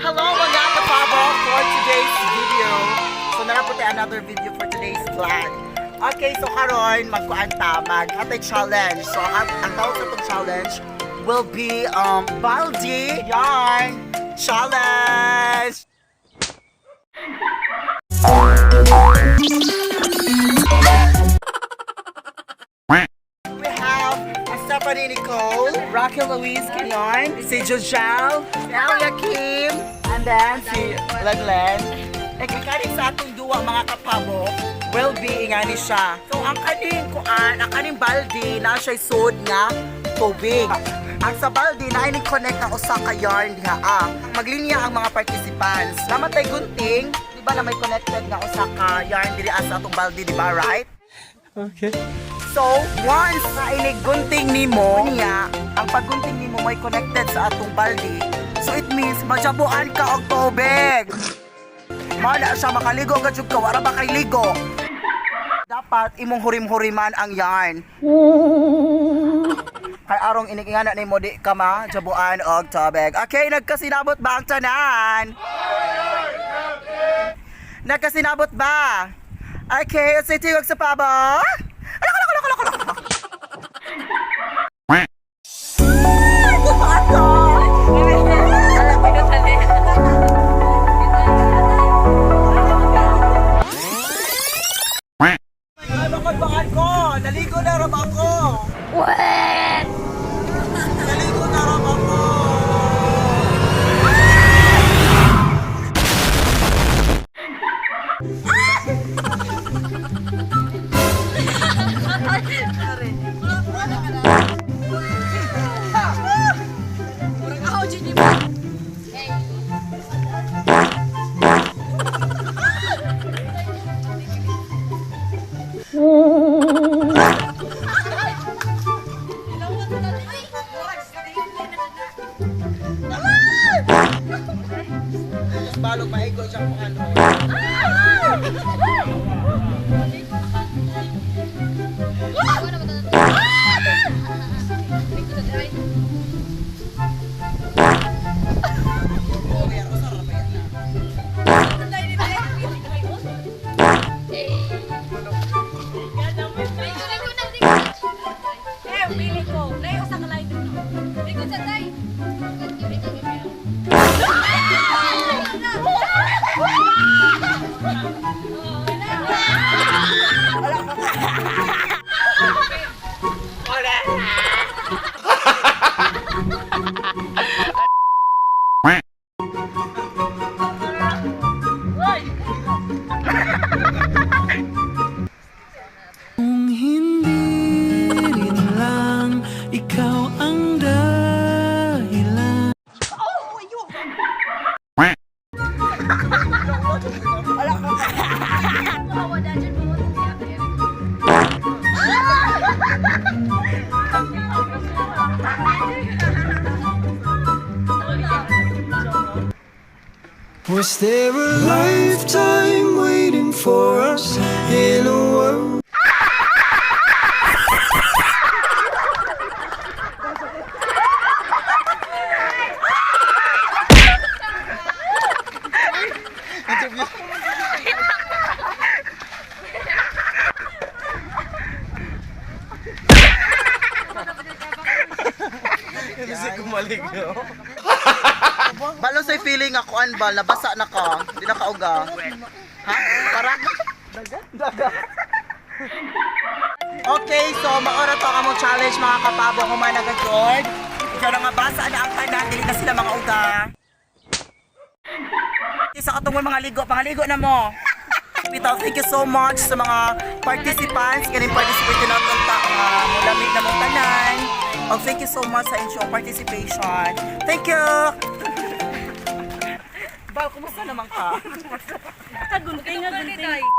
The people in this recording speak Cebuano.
Hello, mga kapabo, for today's video. So naa po tayo another video for today's vlog. Okay, so karon magkuan ta, mag atay challenge. So ang tawag sa itong challenge will be Baldi Yarn Challenge. We have Stephanie Nicole, Raquel Louise Kenyon, si Jojal, si Alia Kim, and then si Lenlen. Nagkakarin sa atong duwa, mga kapabo, will be ingani siya. So ang kaning kuan, ang kaning baldi na siya sud nga tubig. Ang sa baldi na ini connect ang usa ka yarn diha ah. Maglinya ang mga participants. Namatay gunting, di ba, na may connected nga usa ka yarn diri sa atong baldi, di ba, right? Okay. So, once na inigunting nimo niya, ang paggunting nimo may connected sa atong baldi. So it means majabuan ka og tubig. Mao na siya, makaligo ka jud ka, wala ba kay ligo? Dapat imong hurim-huriman ang yarn. Kay arong inigingana nimo di ka majabuan og tubig. Okay, nagkasinabot ba ang tanan? Nagkasinabot ba? Okay, say tingog sa pabo. Alak, alak, alak, alak, alak. Ako! Ay, bakit bakit ko? Naligo na rin ako! What? Naligo na rin ako! Balog maigo siya kung ano. Okay, ako sa rabay na. Eh, pili ko. Layo sa kalay dito. Likod sa tay. Kung hindi rin lang ikaw ang dahilan. Was there a lifetime waiting for us in a world? Balo sa feeling ako anbal, nabasa na ka. Hindi na kauga. Ha? Parang? Daga? Daga. Okay, so maora to ang among challenge, mga kapabo, human nagagod. Ikaw na nga basa na ang tanan, dili na sila mga uga. Sa katong mga ligo, pangaligo na mo. Bitaw, thank you so much sa mga participants. Ganing participate na itong ta, mulamig na mong tanan. Oh, thank you so much sa inyong participation. Thank you! Bal, kumusta naman ka? Kagunting nga gunting.